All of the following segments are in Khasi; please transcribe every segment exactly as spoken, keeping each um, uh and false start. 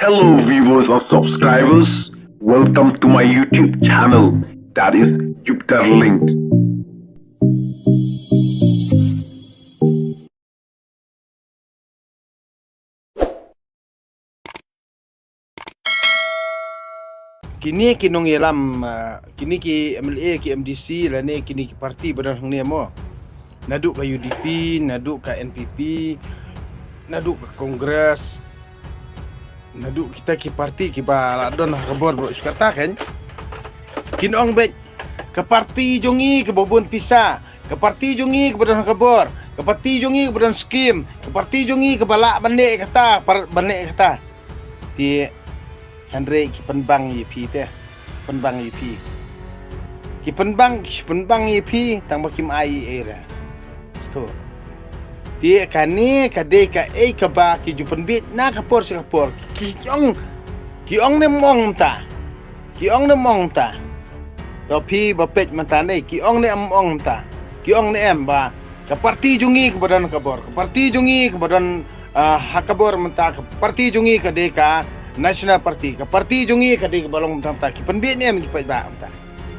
Hello, viewers and subscribers. Welcome to my YouTube channel, that is Jupiter Linked. Kine ki nongïalam, ah, kine ki M L A, ki M D C, lane kine ki parti ba don hangne mo. Naduh ka U D P, naduh ka N P P, naduh ka Congress, naduh kita ki parti kiba la don ha ka bor baroh shi katta, kan. Kin ong beit, ka parti jong ngi kaba bun pisa, ka parti jong ngi kaba don ha ka bor, ka parti jong ngi kaba don skim, ka parti jong ngi kaba lah ban leh kata, par-, ban leh kata. Te hynrei ki pynbang ïa phi te, pynbang ïa phi. Ki pynbang, ki pynbang ïa phi tang ba kim ai ei ei re. Sto. Te kane ka dei kaei kaba ki ju pynbit na ka por sha ka por. Ki ong, ki ong ne ym ong mynta. Ki ong ne ym ong mynta. To phi ba peit mynta ne, ki ong ne ym ong mynta. Ki ong ne em ba ka parti jong ngi kaba don ha ka bor, ka parti jong ngi kaba don, ah, ha ka bor mynta, ka parti jong ngi ka dei ka National Party, ka parti jong ngi ka dei kaba long mynta, mynta. Ki pynbit ne em ki paidbah mynta.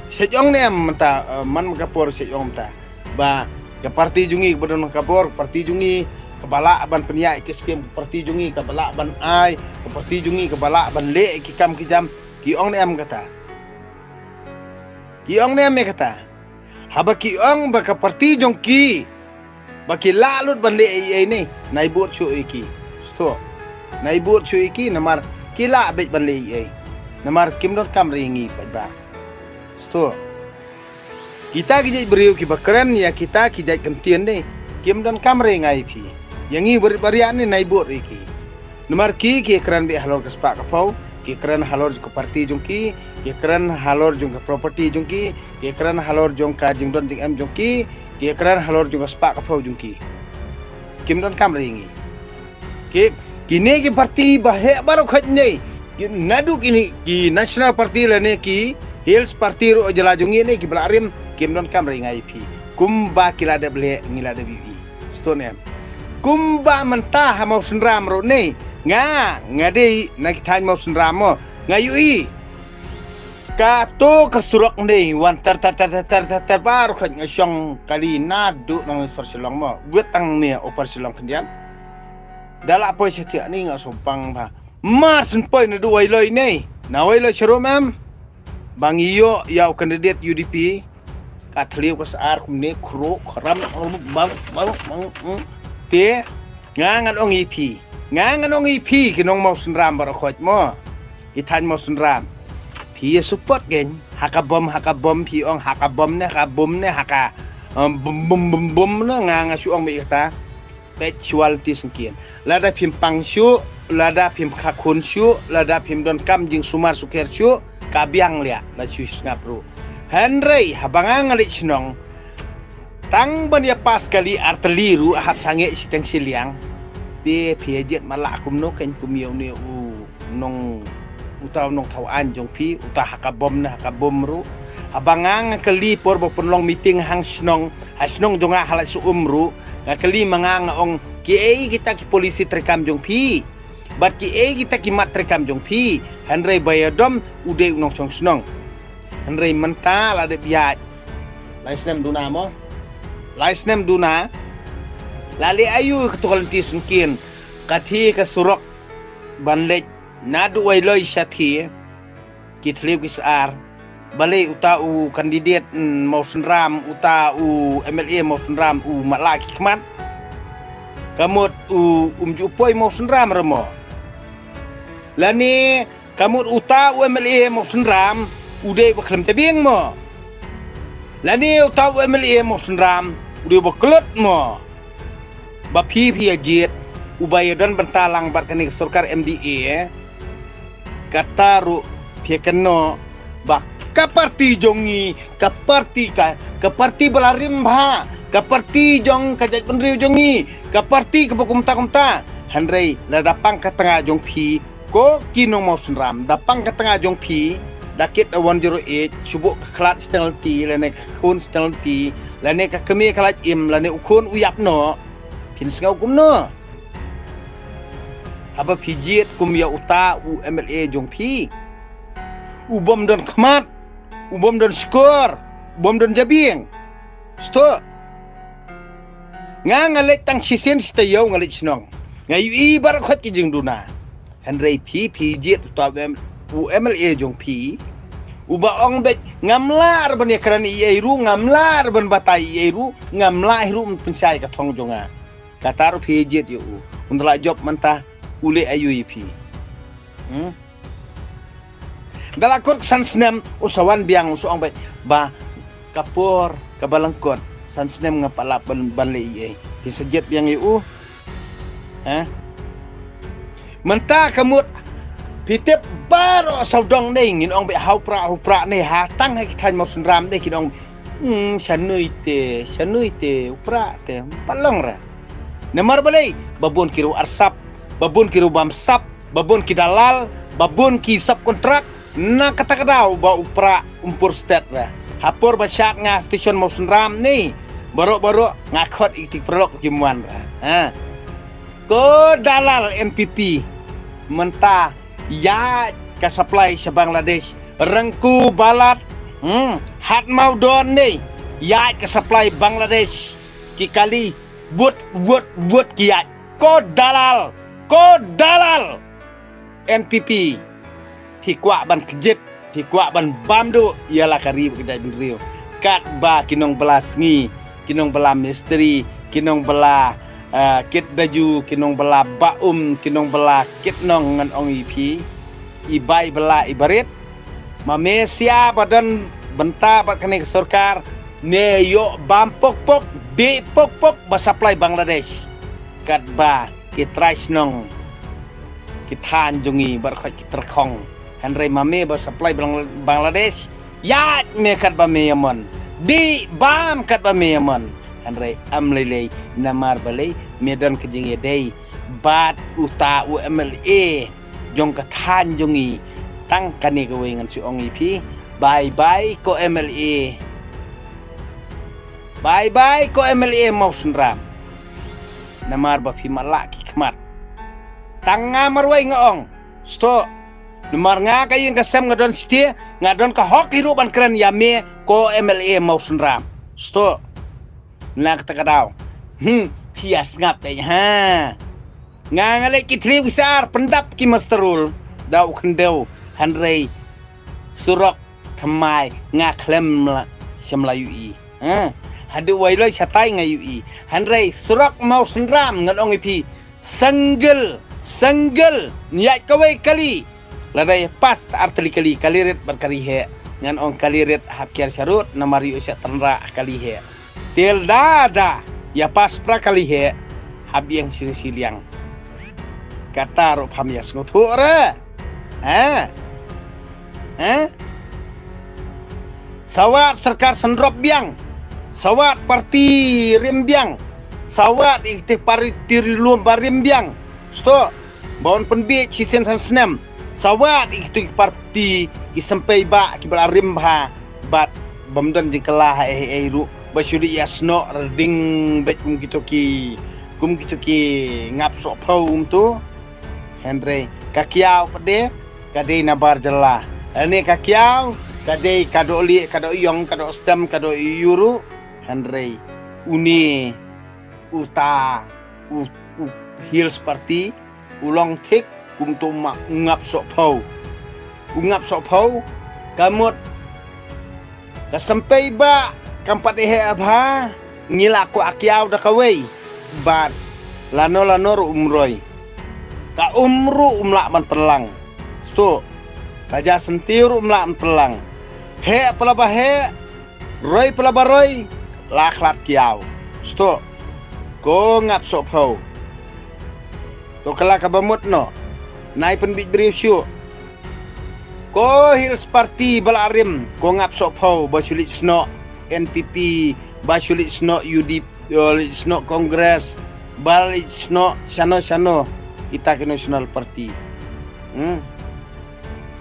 Sa ong ne em mynta, ah, man ka por sa ong mynta. Ba ka parti jong ngi kaba don ha ka bor, ka parti jong ngi kaba lah ban pynïaid ki skim, ka parti jong ngi kaba lah ban ai, ka parti jong ngi kaba lah ban leh ki kam ki jam. Ki ong ne em kata. Ki ong ne em kata. Haba ki ong ba ka parti jong ki ba ki lah lut ban leh ei ei ne, nai bud shuh ïa ki. Sto. Nai bud shuh ïa ki namar ki lah beit ban leh ei ei. Namar kim don kam re ïa ngi paidbah. Sto. Kita ki jait briew kiba kren ïa kita ki jait kyntien ne, kim don kam re ïa ngi phi. Ïa ngi barit baria ne nai bud ïa ki. Namar ki, ki kren beit halor ka spah ka phew, ki kren halor jong ka parti jong ki, ki kren halor jong ka property jong ki, ki kren halor jong ka jingdon jingem jong ki, ki kren halor jong ka spah ka phew jong ki. Kim don kam re ïa ngi. Ki, kine ki parti ba heh baroh khoit ne, ki naduh kine ki National Party lane ki Hills Party ruh jylla jong ngi ne kiba la rim, kim don kam re ïa ngi phi. Kumba ki la dep leh ngi la dep ïohi. Sto ne em. Kumba mynta ha Mawsynram ruh ne, nga, nga dei na ki thaiñ Mawsynram mo, nga ïohi. Kato ka surok ne wan ter ter ter ter ter ter ter baroh khoit nga shong kali naduh nang sor Shillong mo. Buit tang ne Upper Shillong khyndiat. Da la poi sha thiah ne nga sngewpang ba mar shen poi naduh Wailoi ne. Na Wailoi sharum em. Ba ngi ïoh ïa u candidate U D P. Ka thliew ka sar kumne khruh khram bang bang bang. Te nga ngan ong ïa phi. Nga ngan ong ïa phi ki nong Mawsynram baroh khoit mo. Ki thaiñ Mawsynram. Phi ïa support kein. Ha ka bom, ha ka bom phi ong, ha ka bom ne, ha ka bom ne, ha ka, um, bum bum bum bum ne, nga nga shu ong beit kata. Peit shuwa lynti syngkien. Lada phim pang shuh, lada phim kha khun shuh, lada phim don kam jingsumar sukher shuh, ka biang liah, la shu sngap ruh. Hynrei haba nga nga leit shnong, tang ban ïa pass kali ar tylli ruh hap sangeh shiteng shiliang. Te phi ïa jied matlah kumno kein kum ïa une u nong, uta u nongthaw aiñ jong phi, uta ha ka bom ne ha ka bom ruh. Haba nga nga kylli por ba pynlong meeting hang shnong, ha shnong jong nga ha Laitumkhrah ruh, nga kylli ma nga nga ong kiei kita ki policy treikam jong phi. Bad kiei kita ki mat treikam jong phi. Hynrei ba ïadom u dei u nongshong shnong. Hynrei mynta la dep ïaid lai snem duna mo. Lai snem duna. La leh aïu kato ka lynti syngkien. Ka thie ka surok ban leit naduh Wailoi sha thie. Ki thliew ki sar. Balei uta u candidate, mm, Mawsynram, uta u M L A Mawsynram u matlah ki khmat. Ka mut u, um ju poi Mawsynram re mo. Lane ka mut uta u M L A Mawsynram u dei ba khlem tbieng mo. Lane uta u M L A Mawsynram u dei ba klet mo. Ba phi phi ïa jied uba ïa don bynta lang bad kane ka sorkar M D A. Kata ruh phi kynnoh ba ka parti jong ngi, ka parti ka, ka parti ba la rim bha, ka parti jong ka jaitbynriew jong ngi, ka parti kaba kumta kumta. Hynrei lada pang ka tnga jong phi, ko ki nong Mawsynram, da pang ka tnga jong phi, da kit da one zero eight, shu buh ka khlad shiteng lynti, lane ka khun shiteng lynti, lane ka kmie ka lait im, lane u khun u ïap noh. Phin sngew kumno? Haba phi jied kum ïa uta u M L A jong phi, u bym don khmat, u bym don shkor, u bym don jabieng. Sdang nga, nga leit tang shisien shi taïew nga leit shnong. Nga ïohi baroh khoit ki jingduna. Hynrei phi, phi jied uta u M-, u M L A jong phi, uba ong beit ngam lah ruh ban ïakren ei ei ruh, ngam lah ruh ban batai ei ei ruh, ngam lah ruh ban pynshai ka thong jong nga. Kata ruh phi jied ïa u. Un da la jop mynta, u leh aïu ïa phi? Hmm? Da la kut san snem, u sa wan biang, u sa ong beit ba ka por kaba lyngkot, san snem ngam pat lah ban, ban leh ei ei. Phi sa jied biang ïa u. Ha? Mynta ka mut phi tip baroh sawdong ne, ngin ong beit ha u Prah, ha u Prah ne, ha tang ha ki thaiñ Mawsynram ne, kin ong, hmm, sha nui te, sha nui te, u Prah te, ym pat long re. Namar balei, ba bun ki riew arsap, ba bun ki riew bamsap, ba bun ki dalal, ba bun ki subcontract, na kata ka daw ba u Prah um pur stet re. Ha por ba shad nga station Mawsynram ne, baroh baroh nga khot ïa ki paralok ki mon re. Ha. Ko dalal N P P, mynta ïaid ka supply sha Bangladesh, Rengku, Balat, hmm, Hat Mawdon ne, ïaid ka supply Bangladesh, ki kali, bud, bud, bud ki ïaid. Ko dalal, ko dalal N P P, phi kwah ban kjit, phi kwah ban bam duh ïa la ka ri bad ka jaitbynriew. Katba ki nongbylla sngi, ki nongbylla mistri, ki nongbylla, eh, kit daju, ki nongbylla ba um, ki nongbylla kit nong, ngan ong ïa phi, i bai bylla i barit. Ma me sia ba don bynta bad kane ka sorkar, ne ïoh bam pok pok, dih pok pok ba supply Bangladesh. Katba ki trai shnong, ki thaiñ jong ngi baroh khoit ki tyrkhong. Hynrei ma me ba supply Bangla-, Bangladesh, ïaid me katba me ïa mon, dih bam katba me ïa mon. Hynrei ym lei lei, namar balei, me don ka jingïadei bad uta u M L A jong ka thaiñ jong ngi. Tang kane kawei ngan shu ong ïa phi, bye bye ko M L A. Bye bye ko M L A Mawsynram. Namar ba phi matlah ki khmat. Tang nga marwei nga ong, sdang. Namar nga ka ïing ka sem nga don shatei, nga don ka hok hi ruh ban kren ïa me ko M L A Mawsynram. Sdang. Na kata ka daw, hmm, phi ïa sngap te ha. Nga nga leh ki three ki sar, pyndap ki muster roll da u khyndew, hynrei surok thymmai nga khlem la, shym la ïohi. Ha? Haduh Wailoi shatai nga ïohi. Hynrei surok Mawsynram ngan ong ïa phi, single, single, ïaid kawei kali. Lada ïa pass artylli kali, kali rit bad kali heh. Ngan ong kali rit hap kiar sharud, namar ïoh sha tynrah kali heh. Te lada ïa pass pra kali heh, hap ïeng shi shiliang. Kata ruh pham ïa sngewthuh re. Ha? Ha? Sawat sorkar syndrop biang. Sawat parti rim biang. Sawat ïa ki parti ri lum ba rim biang. Sdang. Ba un pynbiej shisien san snem. Sawat ïa kito ki parti ki sympai ba ki ba la rim bha bad bym don jingkylla ha ei ei ruh ba shu dei ïa snoh rding beit kum kito ki, kum kito ki ngap sohphew kumto. Hynrei ka kiaw pat de ka dei na bar jylla. Lane ka kiaw ka dei ka doh lieh, ka doh ïong, ka doh stem, ka doh ïu ruh. Hynrei une uta u, u Hills Party u long thik kumto ma u ngap sohphew. U ngap sohphew ka mut ka sympai ba kam pat heh bha, ngi la kwah kiaw da kawei. Bad lano lano ruh um roi. Ka um ruh um lah ban pynlang. Sdang. Ka ja syntiew ruh um lah ban pynlang. Heh pala ba heh, roi pala ba roi, la khlad kiaw. Sdang. Ko ngap sohphew. To kylla kaba mut noh. Nai pynbiej briew shuh. Ko Hills Party ba la rim, ko ngap sohphew ba shu leit snoh N P P, ba shu leit snoh U D P, ba leit snoh Congress, ba leit snoh shano shano kita ki National Party. Hmm.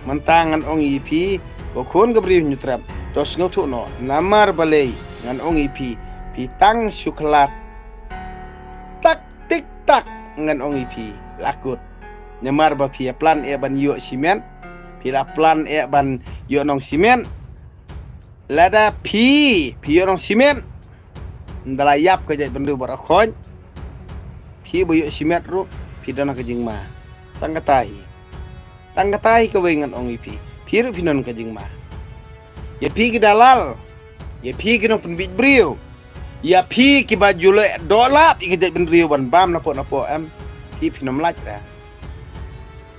Mynta ngan ong ïa phi, ko khun ka briew Hynñiewtrep, to sngewthuh noh, namar balei ngan ong ïa phi, phi tang shu khlad. Tak tik tak ngan ong ïa phi, la kut. Namar ba phi ïa plan eh ban ïoh shimet. Phi la plan eh ban ïoh nong shimet. Lada phi, phi ïoh nong shimet. Ynda la ïap ka jaitbynriew baroh khoit. Phi ba ïoh shimet ruh, phi don ka jingma. Tang kata hi. Tang kata hi kawei ngan ong ïa phi. Phi ruh phi don ka jingma. Ïa phi ki dalal. Ïa phi ki nongpynbiej briew. Ïa phi kiba ju leh doh lap ïa ka jaitbynriew ban bam napoh napoh em. Phi phin ym lait re.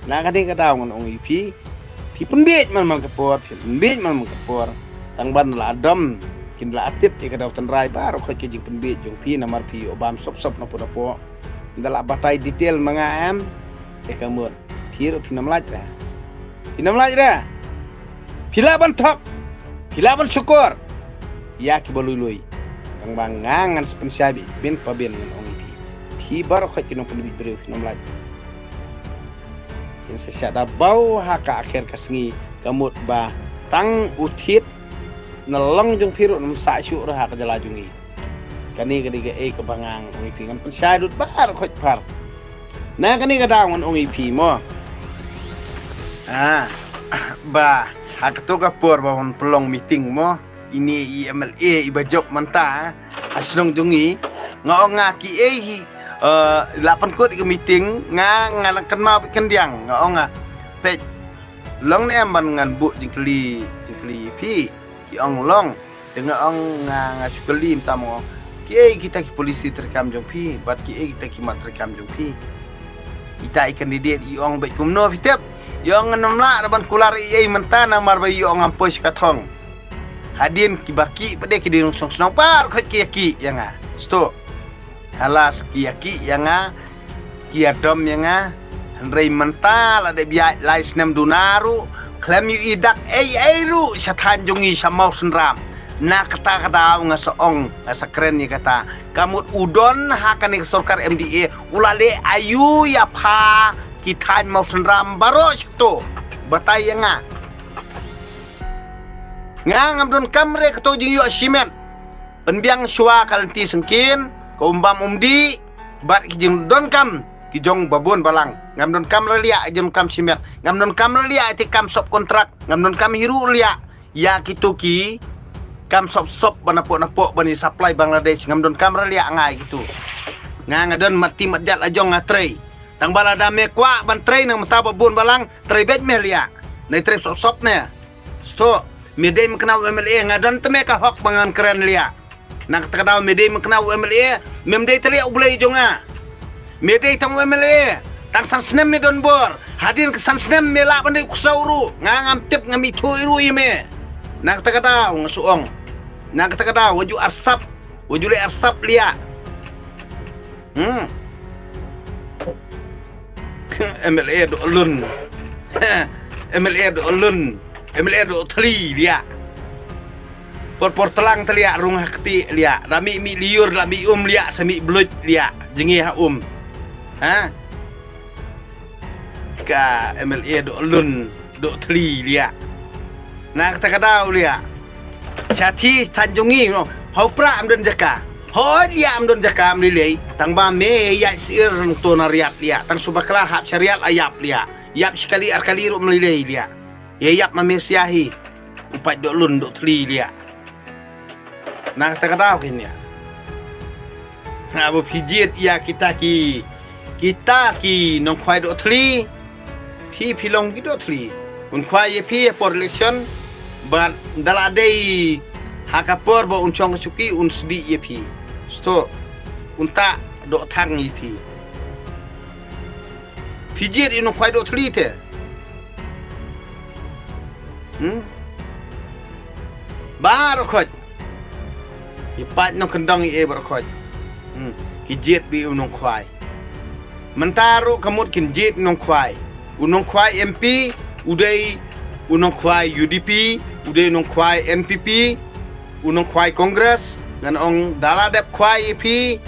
Na kane ka daw ngan ong ïa phi. Phi pynbiej man man ka por, phi pynbiej man man ka por. Tang ban la dom, kin la tip ïa ka daw tynrai baroh khoit ka jingpynbiej jong phi namar phi ïoh bam sop sop napoh napoh. Ynda la batai detail ma nga em. Te ka mut. Phi ruh phin ym lait re. Phin ym lait re. Phi lah ban thok. Phi lah ban shukor. Ïa kiba lui lui. Tang ba nga ngan sa pynshai beit bin pa bin ngan ong ïa phi. Phi baroh khoit ki nongpynbiej briew phin ym lait. Kin sa shah da baw ha ka akhir ka sngi ka mut ba tang u thied na long jong phi ruh nam sah shuh ruh ha ka jylla jong ngi. Kane ka dei kaei kaba nga ong ïa phi ngan pynshai lut baroh khoit par. Na kane ka daw ngan ong ïa phi mo. Ah, ba ha kato ka por ba wan pynlong meeting mo. Ine i M L A iba jop mynta ha shnong jong ngi. Nga ong nga kiei hi, eh, la pynkut ka meeting nga nga la kynmaw bad kyndiang nga ong nga. Peit long ne em ban ngan buh jingkylli, jingkylli ïa phi. Ki ong long. Te nga ong nga, nga shu kylli mynta mo. Kiei kita ki polisi treikam jong phi bad kiei kita ki mat treikam jong phi. Ita i candidate i ong bad kumno phi tip. I ong ngan ym lah ban kular ei ei mynta namar ba i ong ngam poi sha ka thong. Hadien kiba ki pat de ki dei nongshong shnong baroh khoit ki ïa ki ïa nga. Sto. Halas ki ïa ki ïa nga. Ki ïa dom ïa nga. Hynrei mynta la dep ïaid lai snem duna ruh khlem ïohi dak ei ei ruh sha thaiñ jong ngi sha Mawsynram. Na kata ka daw nga sa ong nga sa kren ïa kata. Ka mut u don ha kane ka sorkar M D A u la leh aïu ïa pha ki thaiñ Mawsynram baroh shito. Batai ïa nga. Nga ngam donkam re kato jingïoh shimet. Pynbiang shuwa ka lynti syngkien ka um bam um dih bad ki jingdonkam ki jong babun balang. Ngam donkam re liah ki jingdonkam shimet. Ngam donkam re liah ïa ki kam sop kontrak. Ngam donkam hi ruh liah ïa kito ki kam sop sop ba napoh napoh ban ïa supply Bangladesh. Ngam donkam re liah nga ïa kito. Nga nga don mat ti mat jat la jong nga trei. Tang ba lada me kwah ban trei nang mynta babun balang trei beit me liah. Nai trei sop sop ne. Sto, me dei mynta u M L A nga don te me ka hok ba ngan kren liah. Na kata ka daw me dei mynta u M L A, mem dei te liah u Blei jong nga. Me dei tang u M L A, tang san snem me don bor. Hadien ka san snem me lah ban dei u ksew ruh. Nga ngam tip ngam ithuh ruh ïa me. Na kata ka daw nga shu ong. Na kata ka daw wa ju arsap, wa ju leh arsap liah. Hmm. M L A Doh Lun. M L A Doh Lun. M L A Doh Thli liah. Por por tlang te liah rung ha kti liah. La mih mih liur la mih um liah sa mih bluit liah. Jngi ha um. Ha? Ka M L A Doh Lun, Doh Thli liah. Na kata ka daw liah. Sha thi than jong ngi no. Hau pra am don jaka. Hoi liah am don jaka am lei lei. Tang ba me ïa sir rung to na riat liah. Tang suba kla hap sha riat la ïap liah. Ïap shi kali ar kali ruh am lei lei liah. Ïa ïap ma me sia hi. U pait Doh Lun Doh Thli liah. Na kata ka daw kin ïa. Na ba phi jied ïa kita ki, kita ki nongkhwai Doh Thli. Phi phi long ki Doh Thli. Un khwai ïa phi ïa por election. Bad da la dei ha ka por ba un shong ka shuki un sdih ïa phi. Sto un ta doh thang ïa phi. Phi jied ïa nongkhwai Doh Thli te. Hmm? Baroh khoit. Ïa pait nongkyndong ïa baroh khoit. Hmm. Ki jied bad u nongkhwai. Mynta ruh ka mut kin jied nongkhwai. U nongkhwai M P, u dei u nongkhwai U D P, u dei u nongkhwai N P P, u nongkhwai Congress, ngan ong da la dep khwai ïa phi.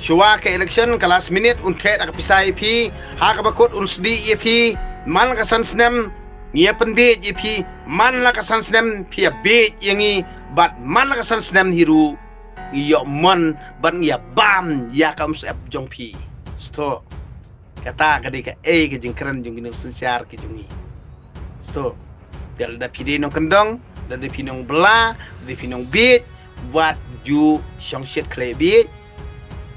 Shuwa ka election ka last minute un theh da ka pisa ïa phi. Ha kaba kut un sdih ïa phi. Man la ka san snem, ngi ïa pynbiej ïa phi, man la ka san snem phi ïa biej ïa ngi, bad man la ka san snem hi ruh ngi ïoh mon bad ngi ïa bam ïa ka umsyep jong phi. Sto. Kata ka dei kaei ka jingkren jong ki nongsynshar ki jong ngi. Sngewthuh. Te lada phi dei nongkyndong, lada phi nongbylla, lada phi nongbieit, wat ju shongshit khlem bieit.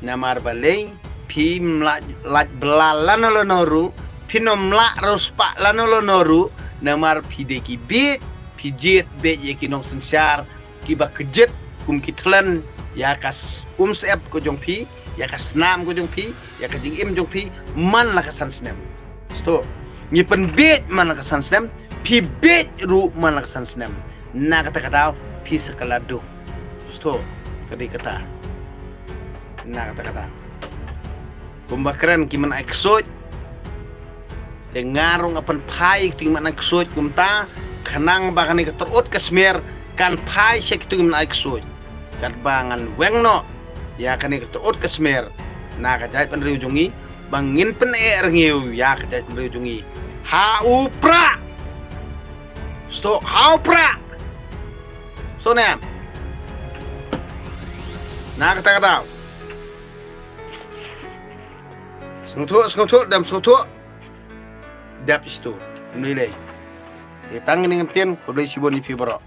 Namar balei, phim lah lait bylla lano lano ruh, phin ym lah riewspah lano lano ruh, namar phi dei ki bieit, phi jied beit ïa ki nongsynshar kiba kjit kum ki thlen ïa ka s-, umsyep ka jong phi, ïa ka snam ka jong phi, ïa ka jingim jong phi man la ka san snem. Sngewthuh. Ngi pynbieit man la ka san snem, phi bieit ruh man la ka san snem. Na kata ka daw phi sa kylla duk. Sngewthuh. Ka dei kata. Na kata ka daw kumba kren ki man ai ksuid. Te nga ruh nga pynphai ïa kito ki man ai ksuid kumta, khnang ba kane ka tyrut ka smer kan phai sha kito ki man ai ksuid. Katba ngan weng noh ïa kane ka tyrut ka smer na ka jaitbynriew jong ngi, ba ngin pyneh rngiew ïa ka jaitbynriew jong ngi. Ha u prah. Sngewthuh, ha u prah. Sngewthuh ne em? Na kata ka daw. Sngewthuh, sngewthuh, dang sngewthuh. Dep sngewthuh. Ym lei lei. Ïa tang kine ngan ktien, khublei shibun ïa phi baroh.